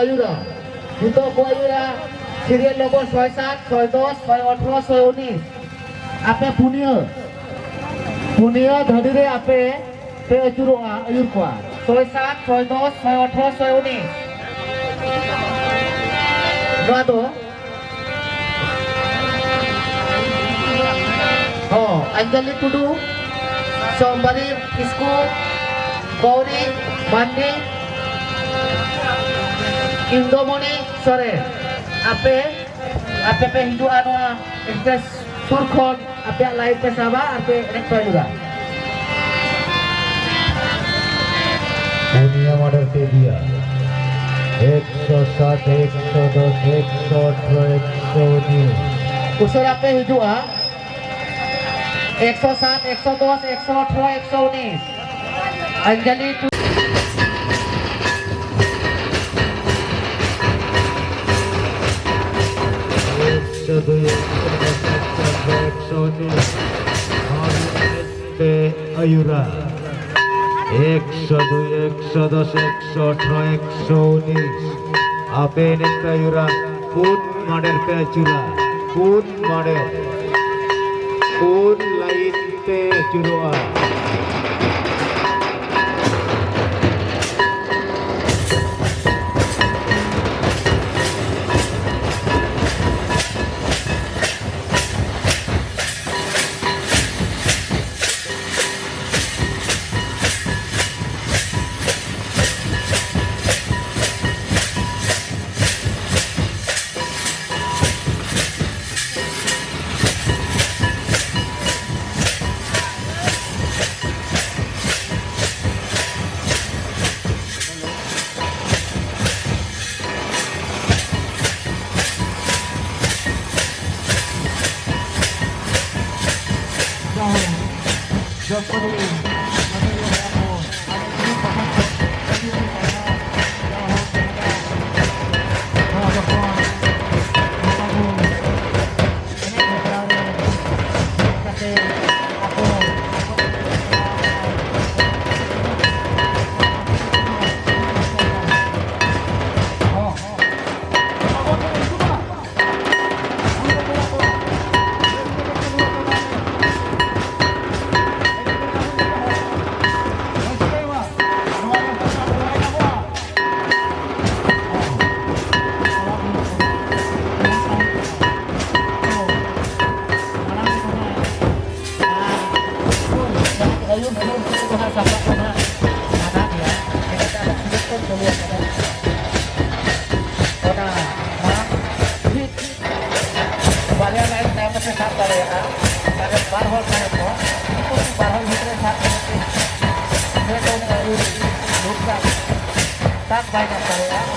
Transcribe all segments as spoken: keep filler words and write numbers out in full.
ᱟᱹᱭᱩᱨᱟ᱾ ᱱᱤᱛᱚᱜ ᱠᱚ ᱟᱹᱭᱩᱨᱟ serial number ᱥᱚᱭ ᱥᱟᱛ, ᱥᱚᱭ ᱫᱚᱥ, ᱥᱚᱭ ᱟᱴᱷᱨᱚ, ᱥᱚᱭ ᱩᱱᱤᱥ᱾ ᱟᱯᱮ ᱯᱩᱱᱭᱟᱹ, ᱯᱩᱱᱭᱟᱹ ᱫᱷᱟᱹᱨᱤ ᱨᱮ ᱟᱯᱮ ᱯᱮ ᱟᱹᱪᱩᱨᱚᱜᱼᱟ, ᱟᱹᱭᱩᱨ ᱠᱚᱣᱟ᱾ ᱥᱚᱭ ᱥᱟᱛ, ᱥᱚᱭ ᱫᱚᱥ, ᱥᱚᱭ ᱟᱴᱷᱨᱚ, ᱥᱚᱭ ᱩᱱᱤᱥ᱾ ᱱᱚᱣᱟ ᱫᱚ ᱦᱚᱸ, ᱚᱧᱡᱚᱞᱤ ᱴᱩᱰᱩ, ᱥᱳᱢᱵᱟᱨᱤ ᱠᱤᱥᱠᱩ, ᱜᱳᱣᱨᱤ ᱢᱟᱱᱰᱤ, ᱤᱱᱫᱚᱢᱚᱱᱤ ᱥᱚᱨᱮᱱ᱾ ᱟᱯᱮ, ᱟᱯᱮ ᱯᱮ ᱦᱤᱡᱩᱜᱼᱟ ᱱᱚᱣᱟ stage ᱥᱩᱨ ᱠᱷᱚᱱ, ᱟᱯᱮᱭᱟᱜ line ᱯᱮ ᱥᱟᱵᱟ ᱟᱨ ᱯᱮ ᱮᱱᱮᱡ ᱯᱮ ᱦᱤᱡᱩᱜᱼᱟ᱾ ᱯᱩᱱᱭᱟ ᱢᱟᱰᱮᱨ ᱯᱮ ᱤᱫᱤᱭᱟ᱾ ᱮᱠᱥᱚ ᱥᱟᱛ, ᱮᱠᱥᱚ ᱫᱚᱥ, ᱮᱠᱥᱚ ᱟᱴᱷᱨᱚ, ᱮᱠᱥᱚ ᱩᱱᱤᱥ᱾ ᱩᱥᱟᱹᱨᱟ ᱯᱮ ᱦᱤᱡᱩᱜᱼᱟ᱾ ᱮᱠᱥᱚ ᱥᱟᱛ, ᱮᱠᱥᱚ ᱫᱚᱥ, ᱮᱠᱥᱚ ᱟᱴᱷᱨᱚ, ᱮᱠᱥᱚ ᱩᱱᱤᱥ᱾ ᱚᱧᱡᱚᱞᱤ ᱴᱩ- ᱮᱠᱥᱚ ᱫᱩᱭ, ᱮᱠᱥᱚ ᱫᱚᱥ, ᱮᱠᱥᱚ ᱟᱴᱷᱨᱚ, ᱮᱠᱥᱚ ᱩᱱᱤᱥ᱾ ᱯᱮ ᱟᱹᱭᱩᱨᱟ᱾ ᱮᱠᱥᱚ ᱫᱩᱭ, ᱮᱠᱥᱚ ᱫᱚᱥ, ᱮᱠᱥᱚ ᱟᱴᱷᱨᱚ, ᱮᱠᱥᱚ ᱩᱱᱤᱥ᱾ ᱟᱯᱮ ᱮᱱᱮᱡ ᱯᱮ ᱟᱹᱭᱩᱨᱟ᱾ ᱯᱩᱱ ᱢᱟᱰᱮᱨ ᱯᱮ ᱟᱹᱪᱩᱨᱟ᱾ ᱯᱩᱱ ᱢᱟᱰᱮᱨ᱾ ᱯᱩᱱ line ᱛᱮ ᱟᱹᱪᱩᱨᱚᱜᱼᱟ᱾ ᱯᱮ ᱥᱟᱵ ᱫᱟᱲᱮᱭᱟᱜᱼᱟ᱾ ᱛᱟᱦᱞᱮ ᱵᱟᱨ ᱦᱚᱲ ᱛᱟᱭᱚᱢ ᱠᱚ, ᱩᱱᱠᱩ ᱵᱟᱨ ᱦᱚᱲ ᱵᱷᱤᱛᱨᱤ ᱥᱟᱵ ᱠᱟᱛᱮ ᱥᱮ ᱫᱚ ᱟᱹᱣᱨᱤ ᱫᱷᱩᱯ ᱫᱟᱜ ᱛᱟᱠ ᱵᱟᱭ ᱧᱟᱢ ᱫᱟᱲᱮᱭᱟᱜᱼᱟ᱾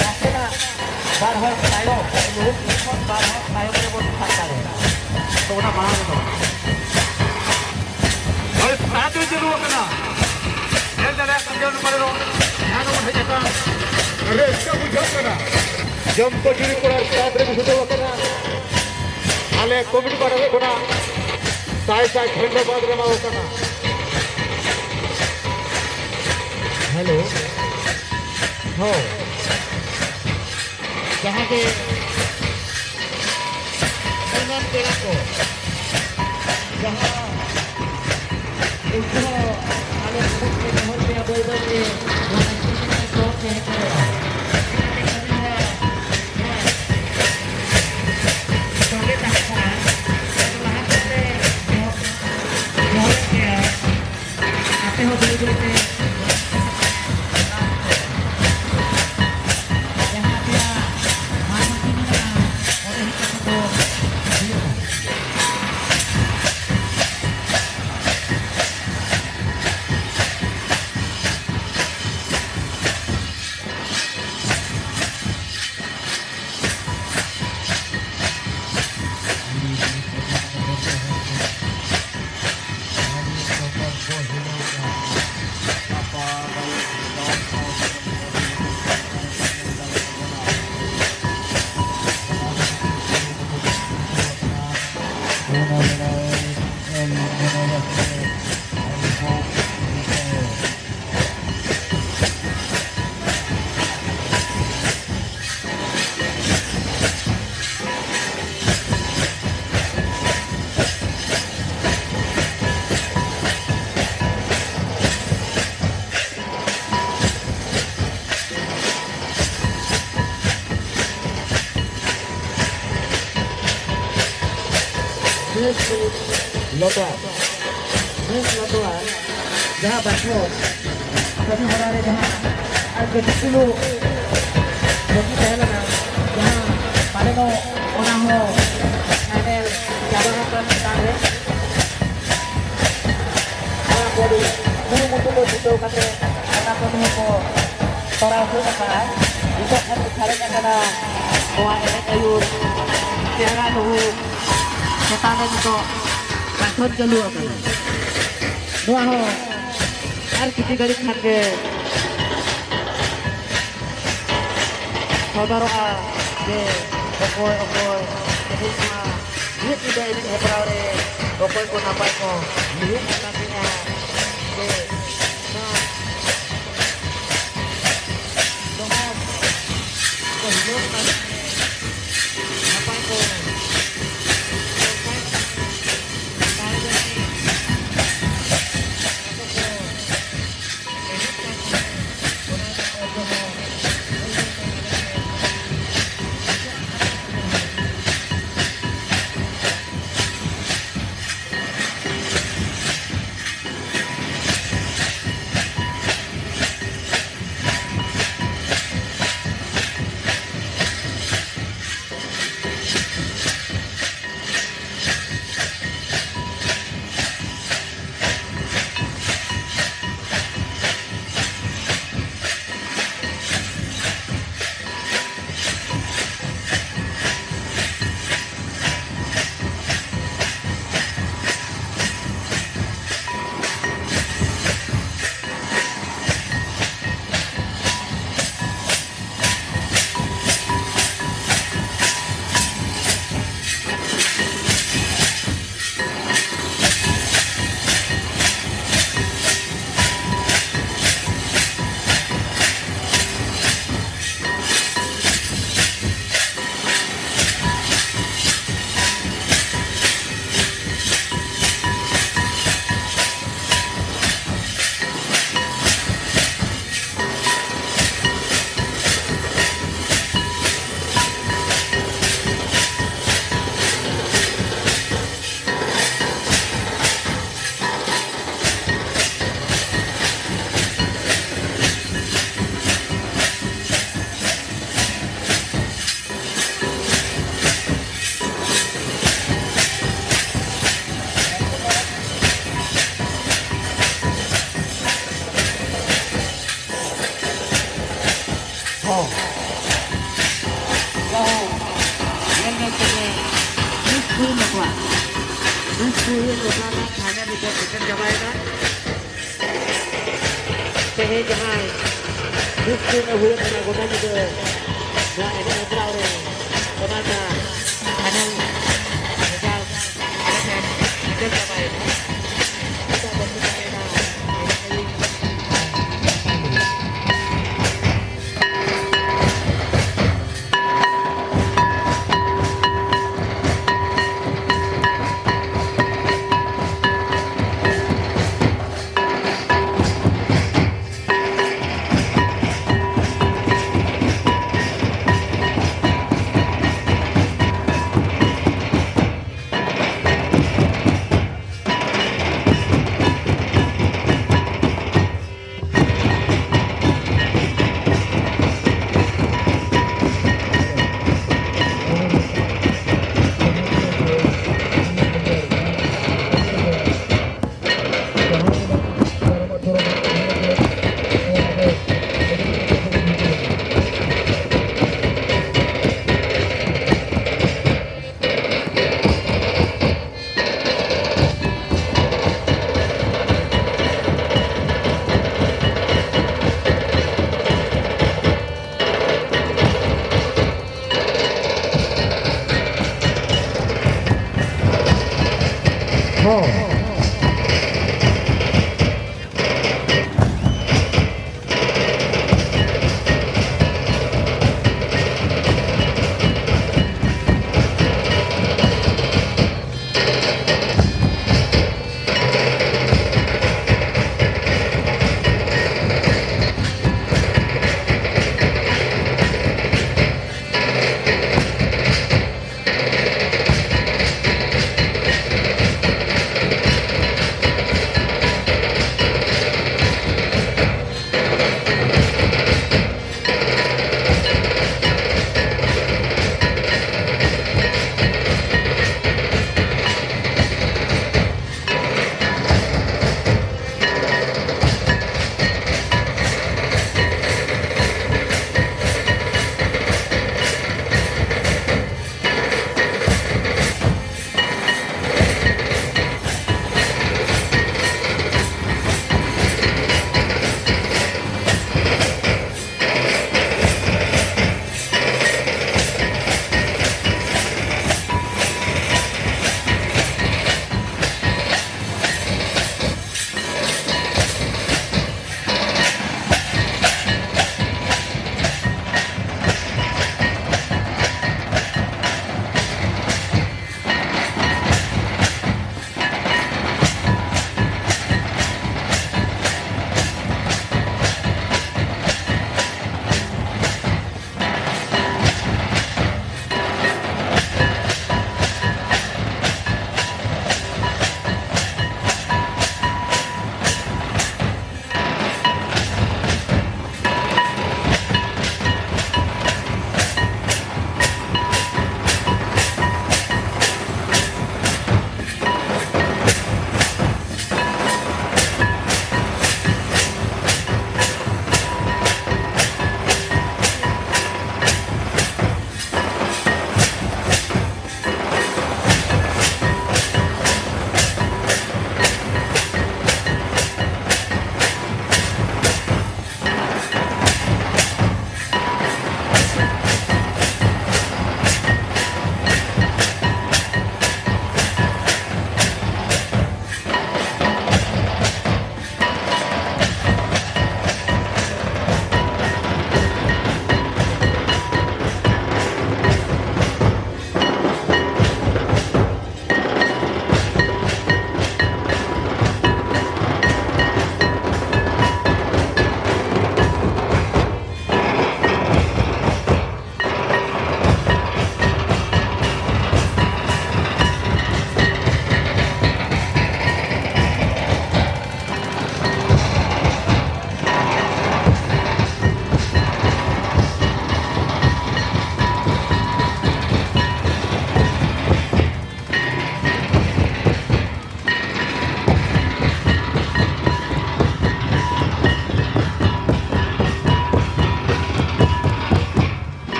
ᱱᱟᱥᱮᱱᱟᱜ ᱵᱟᱨ ᱦᱚᱲ ᱛᱟᱭᱚᱢ, ᱨᱩᱢ ᱠᱷᱚᱱ ᱵᱟᱨ ᱦᱚᱲ ᱛᱟᱭᱚᱢ ᱨᱮᱵᱚᱱ ᱥᱟᱵ ᱫᱟᱲᱮᱭᱟᱜᱼᱟ᱾ ᱛᱚ ᱚᱱᱟ ᱢᱟᱲᱟᱝ ᱨᱮᱫᱚ ᱦᱳᱭ, ᱥᱟᱛ ᱨᱮ ᱪᱟᱹᱞᱩ ᱟᱠᱟᱱᱟ᱾ ᱧᱮᱞ ᱫᱟᱲᱮᱭᱟᱜ ᱠᱟᱱ ᱜᱮᱭᱟ, ᱱᱚᱝᱠᱟ ᱨᱮᱫᱚ ᱡᱟᱦᱟᱸ ᱫᱚᱵᱚᱱ ᱦᱮᱡ ᱟᱠᱟᱱ, ᱨᱟᱹᱥᱠᱟᱹ ᱵᱩᱡᱷᱟᱹᱜ ᱠᱟᱱᱟ᱾ ᱡᱚᱢ ᱠᱚ ᱡᱩᱲᱤ ᱠᱚᱲᱟ ᱥᱟᱛ ᱨᱮ ᱪᱷᱩᱴᱟᱹᱣ ᱟᱠᱟᱱᱟ᱾ ᱟᱞᱮ ᱠᱚᱢᱤᱴᱤ ᱯᱟᱦᱴᱟ ᱥᱮᱫ ᱠᱷᱚᱱᱟᱜ ᱥᱟᱭ ᱥᱟᱭ ᱫᱷᱚᱱᱭᱚᱵᱟᱫ ᱞᱮ ᱮᱢᱟ ᱠᱚ ᱠᱟᱱᱟ᱾ ᱦᱮᱞᱳ, ᱦᱚᱸ, ᱡᱟᱦᱟᱸ ᱜᱮ ᱥᱟᱱᱟᱢ ᱯᱮᱲᱟ ᱠᱚ, ᱡᱟᱦᱟᱸ ᱩᱱᱠᱩ ᱦᱚᱸ ᱟᱞᱮ ᱥᱩᱨ ᱨᱮ ᱫᱚᱦᱚᱭ ᱯᱮᱭᱟ, ᱵᱟᱹᱭ ᱵᱟᱹᱭ ᱛᱮ ᱱᱚᱣᱟ ᱥᱴᱮᱥᱚᱱ ᱨᱮ ᱥᱚᱦᱚᱨ ᱛᱮ ᱦᱮᱡ ᱫᱟᱲᱮᱭᱟᱜᱼᱟ᱾ ᱚᱱᱟᱛᱮ ᱠᱟᱹᱢᱤ ᱦᱚᱨᱟ ᱱᱚᱣᱟ ᱥᱚᱸᱜᱮ ᱛᱟᱦᱮᱸ ᱠᱟᱱᱟ᱾ ᱟᱫᱚ ᱞᱟᱦᱟ ᱠᱷᱚᱱ ᱞᱮ ᱫᱚᱦᱚ, ᱫᱚᱦᱚᱭᱮᱫ ᱯᱮᱭᱟ᱾ ᱟᱯᱮ ᱦᱚᱸ ᱵᱟᱹᱭ ᱵᱟᱹᱭ ᱛᱮ ᱡᱟᱦᱟᱸ ᱟᱯᱮᱭᱟᱜ ᱢᱟᱱ ᱢᱟᱹᱱ ᱢᱮᱱᱟᱜᱼᱟ, ᱚᱸᱰᱮ ᱦᱮᱡ ᱠᱟᱛᱮ ᱠᱚ ᱦᱩᱭᱩᱜᱼᱟ᱾ ᱞᱚᱴᱟ, ᱞᱚᱴᱟ᱾ ᱡᱟᱦᱟᱸ ᱵᱟᱪᱷᱚᱨ ᱠᱟᱹᱢᱤ ᱦᱚᱨᱟ ᱨᱮ ᱡᱟᱦᱟᱸ ᱟᱨ ᱠᱟᱹᱴᱤᱡ ᱪᱩᱞᱩ ᱵᱟᱹᱠᱤ ᱛᱟᱦᱮᱸ ᱞᱮᱱᱟ, ᱡᱟᱦᱟᱸ ᱯᱟᱞᱮᱱᱚᱜ ᱚᱱᱟ ᱦᱚᱸ final ᱠᱟᱛᱮ ᱚᱱᱟ ᱠᱚ ᱛᱮᱦᱚᱸ ᱠᱚ ᱛᱚᱨᱟᱣ ᱥᱟᱹᱛ ᱟᱠᱟᱫᱼᱟ᱾ ᱱᱤᱛᱚᱜ ᱫᱷᱟᱹᱵᱤᱡ ᱥᱟᱨᱮᱡ ᱟᱠᱟᱱᱟ ᱱᱚᱣᱟ ᱮᱱᱮᱡ ᱟᱹᱭᱩᱨ ᱪᱮᱦᱨᱟ ᱞᱩᱜᱩ ᱪᱮᱛᱟᱱ ᱨᱮ ᱱᱤᱛᱚᱜ ᱠᱟᱛᱷᱚᱱ ᱪᱟᱹᱞᱩ ᱟᱠᱟᱱᱟ᱾ ᱱᱚᱣᱟ ᱦᱚᱸ ᱟᱨ ᱠᱤᱪᱷᱩ ᱜᱷᱟᱹᱲᱤᱡ ᱠᱷᱟᱱ ᱜᱮ ᱥᱚᱫᱚᱨᱚᱜᱼᱟ ᱡᱮ ᱚᱠᱚᱭ ᱚᱠᱚᱭ ᱛᱮᱦᱮᱧ ᱱᱚᱣᱟ ᱢᱤᱫ ᱧᱤᱫᱟᱹ ᱮᱱᱮᱡ ᱦᱮᱯᱨᱟᱣ ᱨᱮ ᱚᱠᱚᱭ ᱠᱚ ᱱᱟᱯᱟᱭ ᱠᱚ ᱧᱩᱦᱩᱢ ᱟᱠᱟᱫ ᱛᱟᱦᱮᱸᱜᱼᱟ᱾ ᱡᱮ ᱱᱚᱣᱟ ᱫᱚᱢᱚᱱ ᱠᱚ ᱦᱤᱞᱟᱹᱣ ᱟᱠᱟᱫ ᱱᱟᱯᱟᱭ ᱠᱚ ᱫᱩᱠ ᱠᱚ ᱦᱩᱭᱩᱜ ᱴᱚᱴᱷᱟ ᱨᱮᱱᱟᱜ final ᱨᱮᱠᱚ ᱥᱮᱴᱮᱨ ᱪᱟᱵᱟᱭᱮᱱᱟ᱾ ᱛᱮᱦᱮᱧ ᱡᱟᱦᱟᱸᱭ ᱫᱩᱠ ᱠᱚ ᱦᱩᱭᱩᱜ ᱠᱟᱱᱟ ᱜᱚᱴᱟ ᱧᱤᱫᱟᱹ ᱱᱚᱣᱟ ᱮᱱᱮᱡ ᱦᱮᱯᱨᱟᱣ ᱨᱮ, ᱚᱱᱟ ᱨᱮᱱᱟᱜ final result ᱥᱮᱴᱮᱨ ᱪᱟᱵᱟᱭᱮᱱᱟ᱾ ᱱᱤᱛᱚᱜ ᱫᱚ ᱠᱚ ᱮᱱᱮᱡᱟ᱾ ᱦᱚᱸ᱾